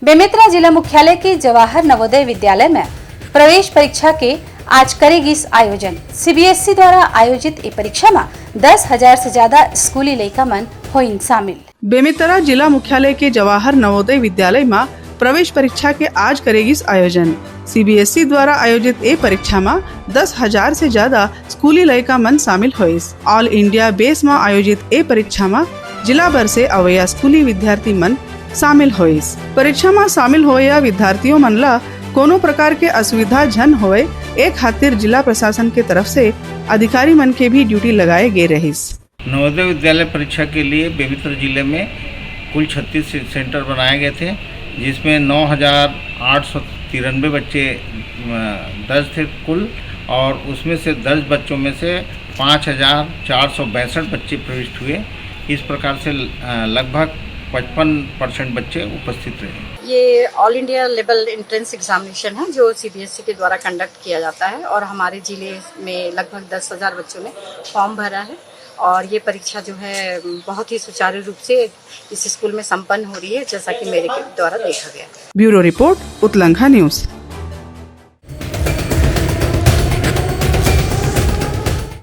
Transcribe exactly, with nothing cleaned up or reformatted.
बेमेतरा जिला मुख्यालय के जवाहर नवोदय विद्यालय में प्रवेश परीक्षा के आज करे गिस आयोजन। सीबीएसई द्वारा आयोजित ए परीक्षा में दस हजार से ज्यादा स्कूली लइका मन होइन शामिल। बेमेतरा जिला मुख्यालय के जवाहर नवोदय विद्यालय में प्रवेश परीक्षा के आज करे गिस आयोजन। सीबीएसई द्वारा आयोजित ए परीक्षा में दस हजार से ज्यादा स्कूली लइका मन शामिल होइस। ऑल इंडिया बेस म आयोजित ए परीक्षा म जिला भर से अवइया स्कूली विद्यार्थी मन शामिल होइस। परीक्षा म शामिल होवइया विद्यार्थियों मन ला कोनो प्रकार के असुविधा झन होवय, ए खातिर जिला प्रशासन के तरफ से अधिकारी मन के भी ड्यूटी लगाए गे रहिस। नवोदय विद्यालय परीक्षा के लिए बेमेतरा जिले में कुल छत्तीस से-, सेंटर बनाए गए थे, जिसमें नौ हज़ार आठ सौ तिरानवे बच्चे, अ, दर्ज थे कुल, और उसमें से दर्ज बच्चों में से पाँच हज़ार चार सौ बासठ बच्चे प्रविष्ट हुए। इस प्रकार से, अ, लगभग पचपन परसेंट बच्चे उपस्थित रहे। ये all India level entrance examination है, जो सीबीएसई के द्वारा कंडक्ट किया जाता है, और हमारे जिले में लगभग दस हज़ार बच्चों ने फॉर्म भरा है, और ये परीक्षा जो है, बहुत ही सुचारू रूप से इस स्कूल में संपन्न हो रही है, जैसा कि मेरे के द्वारा देखा गया। Bureau report, Utlangha news.